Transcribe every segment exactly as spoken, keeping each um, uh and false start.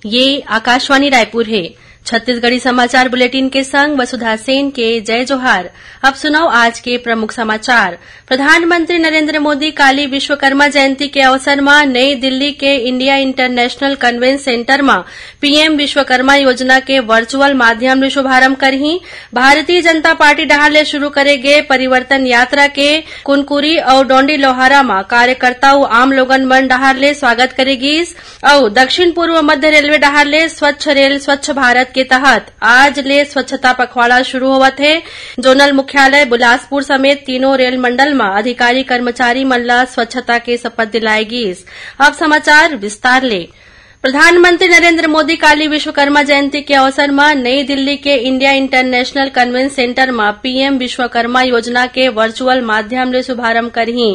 ये आकाशवाणी रायपुर हे। छत्तीसगढ़ी समाचार बुलेटिन के संग वसुधा सेन के जय जोहार। अब सुनव आज के प्रमुख समाचार। प्रधानमंत्री नरेंद्र मोदी काली विश्वकर्मा जयंती के अवसर म नई दिल्ली के इंडिया इंटरनेशनल कन्वेंस सेंटर म पीएम विश्वकर्मा योजना के वर्चुअल माध्यम ले शुभारंभ करही। भारतीय जनता पार्टी डहार ले शुरू करे गे परिवर्तन यात्रा के कुनकुरी अउ डोंडी लोहारा म कार्यकर्ता अउ आम लोगन मन डहार ले स्वागत करे गीस। अउ दक्षिण पूर्व मध्य रेलवे डहार ले स्वच्छ रेल स्वच्छ भारत के तहत आज ले स्वच्छता पखवाड़ा शुरू होवत हे। जोनल मुख्यालय बिलासपुर समेत तीनों रेल मंडल म अधिकारी कर्मचारी मन ल स्वच्छता के शपथ दिलाए गीस। अब समाचार विस्तार ले। प्रधानमंत्री नरेंद्र मोदी काली विश्वकर्मा जयंती के अवसर म नई दिल्ली के इंडिया इंटरनेशनल कन्वेंस सेंटर म पीएम विश्वकर्मा योजना के वर्चुअल माध्यम ले शुभारंभ करही।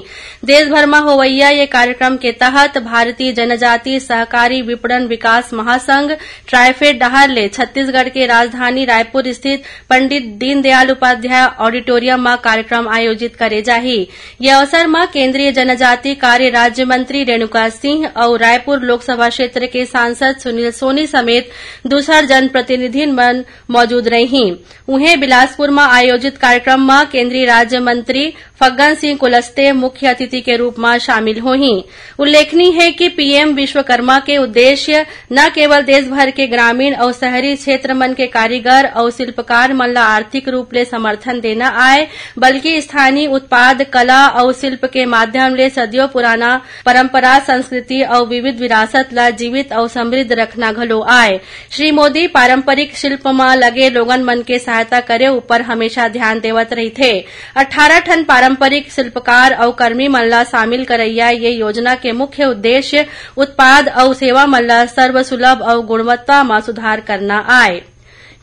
देश भर म होवइया ये कार्यक्रम के तहत भारतीय जनजाति सहकारी विपणन विकास महासंघ, ट्राइफेड डहार ले छत्तीसगढ़ के राजधानी रायपुर स्थित पंडित दीनदयाल उपाध्याय ऑडिटोरियम म कार्यक्रम आयोजित करे जाही। ये अवसर म केंद्रीय जनजाति कार्य राज्य मंत्री रेणुका सिंह अउ रायपुर लोकसभा क्षेत्र के सांसद सुनील सोनी समेत दूसर जनप्रतिनिधिन मन मौजूद रही। उहें, बिलासपुर म आयोजित कार्यक्रम म केंद्रीय राज्य मंत्री फग्गन सिंह कुलस्ते मुख्य अतिथि के रूप म शामिल होही। उल्लेखनीय हे कि पीएम विश्वकर्मा के उद्देश्य न केवल देश भर के ग्रामीण अउ शहरी क्षेत्र मन के कारीगर अउ शिल्पकार मन ल आर्थिक रूप ले समर्थन देना आय, बल्कि स्थानीय उत्पाद, कला अउ शिल्प के माध्यम ले सदियों पुराना परंपरा, संस्कृति अउ विविध विरासत ल जीवित अउ समृद्ध रखना घलो आय। श्री मोदी पारंपरिक शिल्प म लगे लोगन मन के सहायता करे ऊपर हमेशा ध्यान देवत रहिथे। अट्ठारह ठन पारंपरिक शिल्पकार अउ कर्मी मन ल शामिल करइया ये योजना के मुख्य उद्देश्य उत्पाद अउ सेवा मन ल सर्वसुलभ अउ गुणवत्ता म सुधार करना आय।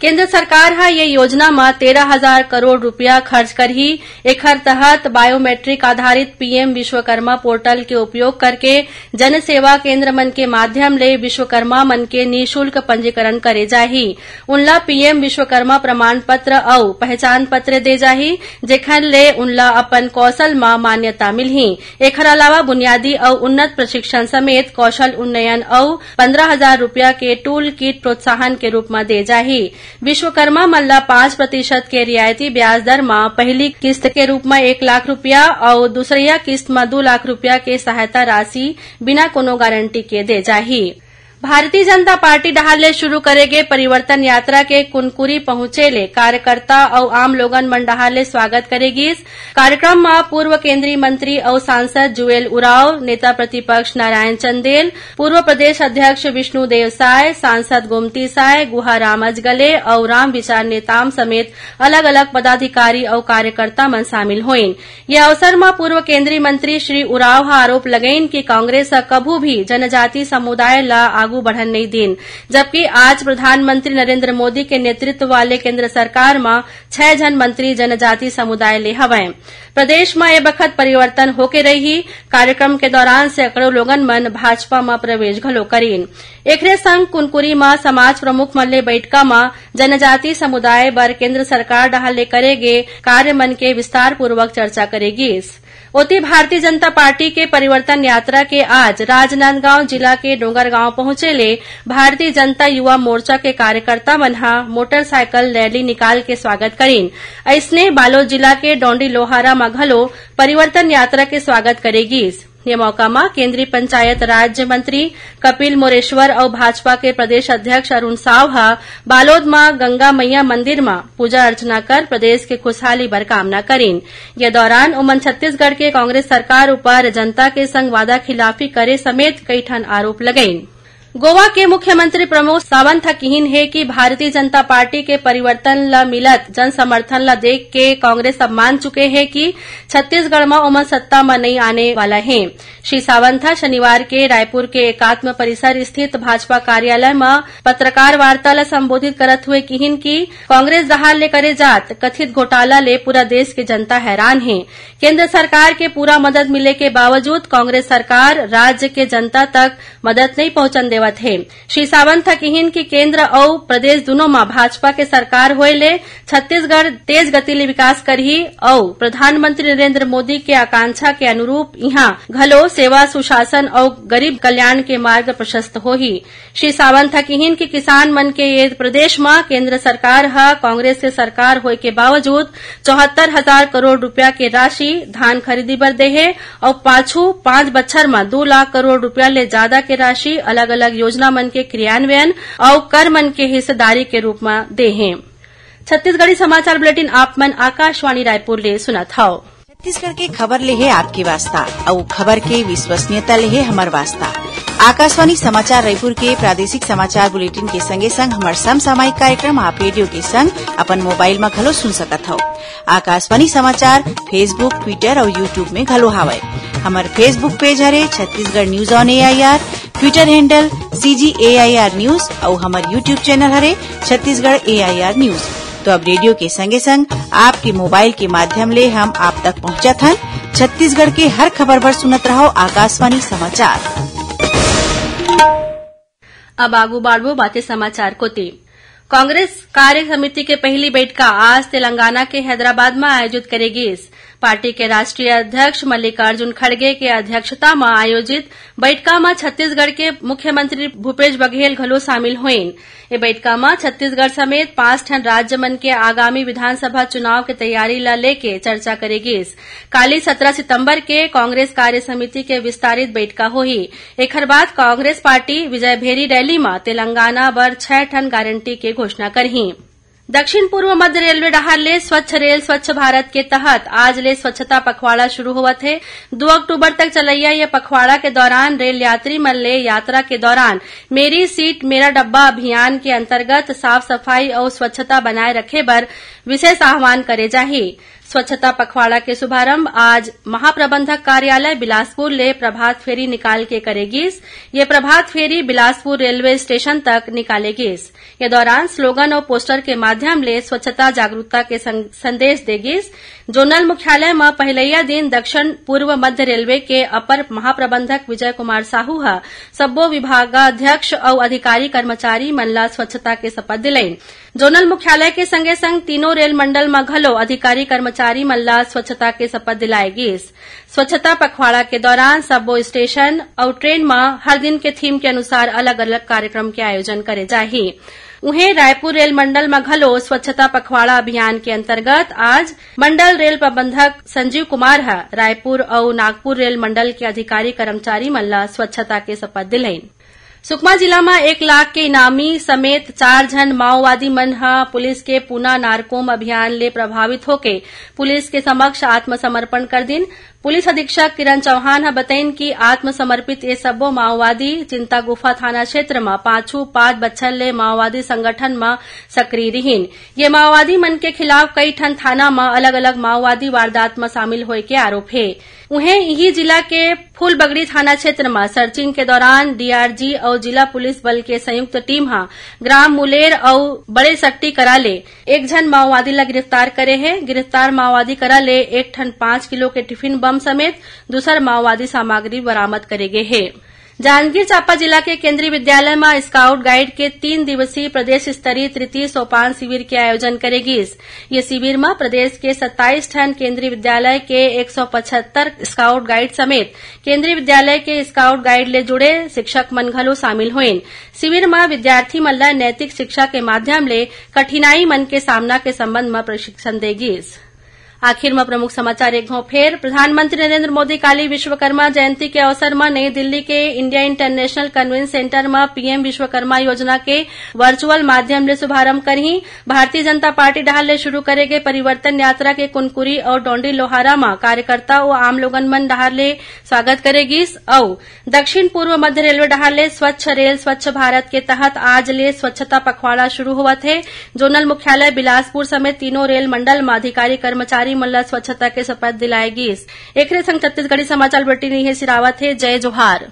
केंद्र सरकार ह ये योजना म तेरह हजार करोड़ रुपया खर्च करही। एखर तहत बायोमेट्रिक आधारित पीएम विश्वकर्मा पोर्टल के उपयोग करके जन सेवा केंद्र मन के माध्यम ले विश्वकर्मा मन के निशुल्क पंजीकरण करे जाही। उनला पीएम विश्वकर्मा प्रमाण पत्र अउ पहचान पत्र दे जाही, जेखर ले उनला अपन कौशल म मान्यता मिलही। एखर अलावा बुनियादी अउ उन्नत प्रशिक्षण समेत कौशल उन्नयन अउ पन्द्रह हजार रुपया के टूल किट प्रोत्साहन के रूप म दे जाही। विश्वकर्मा मन ल पाँच प्रतिशत के रियायती ब्याज दर म पहिली किस्त के रूप म एक लाख रुपया अउ दूसरइया किस्त म दू लाख रुपया के सहायता राशि बिना कोनो गारंटी के दे जाही। भारतीय जनता पार्टी डहार ले शुरू करे गे परिवर्तन यात्रा के कुनकुरी पहुंचे ले कार्यकर्ता अउ आम लोगन मन डहार ले स्वागत करे गिस। कार्यक्रम म पूर्व केंद्रीय मंत्री अउ सांसद जुएल उरांव, नेता प्रतिपक्ष नारायण चंदेल, पूर्व प्रदेश अध्यक्ष विष्णुदेव साय, सांसद गोमती साय, गुहाराम अजगले अउ रामविचार नेताम समेत अलग-अलग पदाधिकारी अउ कार्यकर्ता मन शामिल होइन। ये अवसर म पूर्व केंद्रीय मंत्री श्री उरांव ह आरोप लगइन कि कांग्रेस ह कभू भी जनजाति समुदाय ल आगू बढ़न नइ दीन, जबकि आज प्रधानमंत्री नरेंद्र मोदी के नेतृत्व वाले केंद्र सरकार म छह झन मंत्री जनजाति समुदाय ले हवंय। प्रदेश म ए बखत परिवर्तन होके रहिही। कार्यक्रम के दौरान सैकड़ों लोगन मन भाजपा म प्रवेश घलो करिन। एखरे संग कुनकुरी म समाज प्रमुख मन ले बइठका म जनजाति समुदाय बर केंद्र सरकार डहार ले करे गे कार्य मन के विस्तारपूर्वक चर्चा करे गिस। ओती, भारतीय जनता पार्टी के परिवर्तन यात्रा के आज राजनांदगांव जिला के डोंगरगांव पहुंचे ले भारतीय जनता युवा मोर्चा के कार्यकर्ता मन ह मोटरसाइकिल रैली निकाल के स्वागत करिन। अइसने, बालोद जिला के डोंडी लोहारा म घलो परिवर्तन यात्रा के स्वागत करे गिस। ये मौका म केंद्रीय पंचायत राज्य मंत्री कपिल मोरेश्वर अउ भाजपा के प्रदेश अध्यक्ष अरुण साव ह बालोद म गंगा मैया मंदिर म पूजा अर्चना कर प्रदेश के खुशहाली बर कामना करिन। ये दौरान ओमन छत्तीसगढ़ के कांग्रेस सरकार ऊपर जनता के संग वादा खिलाफी करे समेत कई ठन आरोप लगइन। गोवा के मुख्यमंत्री प्रमोद सावंत ह किहिन हे कि भारतीय जनता पार्टी के परिवर्तन ल मिलत जनसमर्थन ल देख के कांग्रेस अब मान चुके हे कि छत्तीसगढ़ म ओमन सत्ता म नइ आने वाला हे। श्री सावंत ह शनिवार के रायपुर के एकात्म परिसर स्थित भाजपा कार्यालय म पत्रकार वार्ता ल संबोधित करत हुए किहिन कि कांग्रेस डहार ले करे जात कथित घोटाला ले पूरा देश के जनता हैरान हे। केंद्र सरकार के पूरा मदद मिले के बावजूद कांग्रेस सरकार राज्य के जनता तक मदद नइ पहुंचन देवत पथे। श्री सावंत ह किहिन कि केंद्र अउ प्रदेश दुनों म भाजपा के सरकार होए ले छत्तीसगढ़ तेज गति ले विकास करही अउ प्रधानमंत्री नरेंद्र मोदी के आकांक्षा के अनुरूप इहां घलो सेवा, सुशासन अउ गरीब कल्याण के मार्ग प्रशस्त होही। श्री सावंत ह किहिन कि किसान मन के ये प्रदेश म केंद्र सरकार ह कांग्रेस के सरकार होए के बावजूद चौहत्तर हजार करोड़ रुपया के राशि धान खरीदी बर देहे अउ पाछू पांच बछर म दू लाख करोड़ रुपया ले जादा के राशि अलग-अलग योजना मन के क्रियान्वयन अउ कर मन के हिस्सेदारी के रूप म दे हे। छत्तीसगढ़ी समाचार बुलेटिन आप मन आकाशवाणी रायपुर ले सुनत हव। छत्तीसगढ़ के खबर ले हे आपके वास्ता, अउ खबर के विश्वसनीयता ले हे हमर वास्ता। आकाशवाणी समाचार रायपुर के प्रादेशिक समाचार बुलेटिन के संगे संग हमर समसामयिक कार्यक्रम आप रेडियो के संग अपन मोबाइल म घलो सुन सकत हव। आकाशवाणी समाचार Facebook, Twitter अउ YouTube में घलो हावय। हमर Facebook पेज हरे Chhattisgarh news on AIR, Twitter handle CG AIR news अउ हमर YouTube चैनल हरे छत्तीसगढ़ एआईआर न्यूज। तो अब रेडियो के संगे संग आपके मोबाइल के माध्यम ले हम आप तक पहुंचत हन छत्तीसगढ़ के हर खबर बर सुनत रहव आकाशवाणी समाचार। अब आगू बाढ़बो बाते समाचार कोति। कांग्रेस कार्य समिति के पहिली बइठका आज तेलंगाना के हैदराबाद म आयोजित करे गीस। पार्टी के राष्ट्रीय अध्यक्ष मल्लिकार्जुन खड़गे के अध्यक्षता म आयोजित बइठका म छत्तीसगढ़ के मुख्यमंत्री भूपेश बघेल घलो शामिल होइन। ए बइठका म छत्तीसगढ़ समेत पांच ठन राज्य मन के आगामी विधानसभा चुनाव के तैयारी ल लेके चर्चा करे गीस। काली सत्रह सितंबर के कांग्रेस कार्य समिति के विस्तारित बइठका होही। एखर बाद कांग्रेस पार्टी विजय भेरी रैली म तेलंगाना बर छह ठन गारंटी के घोषणा करही। दक्षिण पूर्व मध्य रेलवे डहार ले स्वच्छ रेल स्वच्छ भारत के तहत आज ले स्वच्छता पखवाड़ा शुरू होवत हे। दू अक्टूबर तक चलइया ये पखवाड़ा के दौरान रेल यात्री मन ले यात्रा के दौरान मेरी सीट मेरा डब्बा अभियान के अंतर्गत साफ सफाई अउ स्वच्छता बनाए रखे बर विशेष आह्वान करे जाही। स्वच्छता पखवाड़ा के शुभारंभ आज महाप्रबंधक कार्यालय बिलासपुर ले प्रभात फेरी निकाल के करे गीस। ये प्रभात फेरी बिलासपुर रेलवे स्टेशन तक निकाले गीस। ये दौरान स्लोगन अउ पोस्टर के माध्यम ले स्वच्छता जागरूकता के सं-, संदेश दे गीस। जोनल मुख्यालय म पहिलइया दिन दक्षिण पूर्व मध्य रेलवे के अपर महाप्रबंधक विजय कुमार साहू ह सब्बो विभागाध्यक्ष अउ अधिकारी कर्मचारी मन ला स्वच्छता के शपथ दिलाइन। जोनल मुख्यालय के संगे संग तीनों रेल मंडल म घलो अधिकारी कर्मचारी मन ला स्वच्छता के शपथ दिलाए गीस। स्वच्छता पखवाड़ा के दौरान सब्बो स्टेशन अउ ट्रेन म हर दिन के थीम के अनुसार अलग-अलग कार्यक्रम के आयोजन करे जाही। उहें, रायपुर रेल मंडल म घलो स्वच्छता पखवाड़ा अभियान के अंतर्गत आज मंडल रेल प्रबंधक संजीव कुमार ह रायपुर अउ नागपुर रेल मंडल के अधिकारी कर्मचारी मन ला स्वच्छता के शपथ दिलाइन। सुकमा जिला म एक लाख के इनामी समेत चार झन माओवादी मन ह पुलिस के पूना नारकोम अभियान ले प्रभावित होके पुलिस के समक्ष आत्मसमर्पण कर दिन। पुलिस अधीक्षक किरण चौहान ह बतइन कि आत्मसमर्पित ये सब्बो माओवादी चिंता गुफा थाना क्षेत्र म पाछू पांच बछर ले माओवादी संगठन म सक्रिय रिहिन। ये माओवादी मन के खिलाफ कई ठन थाना म अलग-अलग माओवादी वारदात म शामिल होए के आरोप हे। उहें, इही जिला के फूलबगड़ी थाना क्षेत्र म सर्चिंग के दौरान डीआरजी अउ जिला पुलिस बल के संयुक्त टीम ह ग्राम मुलेर अउ बड़े सक्टी करा ले एक झन माओवादी ल गिरफ्तार करे हे। गिरफ्तार माओवादी करा ले एक ठन पांच किलो के टिफिन बम समेत दूसर माओवादी सामग्री बरामद करे गे हे। जांजगीर चांपा जिला के केंद्रीय विद्यालय म स्काउट गाइड के तीन दिवसीय प्रदेश स्तरीय तृतीय सोपान शिविर के आयोजन करे गीस। ये शिविर म प्रदेश के सत्ताईस ठन केंद्रीय विद्यालय के एक सौ पचहत्तर स्काउट गाइड समेत केंद्रीय विद्यालय के स्काउट गाइड ले जुड़े शिक्षक मन घलो शामिल होइन। शिविर म विद्यार्थी मन ल नैतिक शिक्षा के माध्यम ले कठिनाई मन के सामना के संबंध म प्रशिक्षण दे गीस। आखिर म प्रमुख समाचार एक घांव फेर। प्रधानमंत्री नरेंद्र मोदी काली विश्वकर्मा जयंती के अवसर म नई दिल्ली के इंडिया इंटरनेशनल कन्वेंशन सेंटर म पीएम विश्वकर्मा योजना के वर्चुअल माध्यम ले शुभारंभ करही। भारतीय जनता पार्टी डहार ले शुरू करे गे परिवर्तन यात्रा के कुनकुरी अउ डौंडी लोहारा म कार्यकर्ता अउ आम लोगन मन डहार ले स्वागत करे गीस अउ दक्षिण पूर्व मध्य रेलवे डहार ले स्वच्छ रेल स्वच्छ भारत के तहत आज ले स्वच्छता पखवाड़ा शुरू होवत हे। जोनल मुख्यालय बिलासपुर समेत तीनों रेल मंडल म अधिकारी कर्मचारी मन ल स्वच्छता के शपथ दिलाए गीस। एकरे संग छत्तीसगढ़ी समाचार बुलेटिन इहें सिरावत हे। जय जोहार।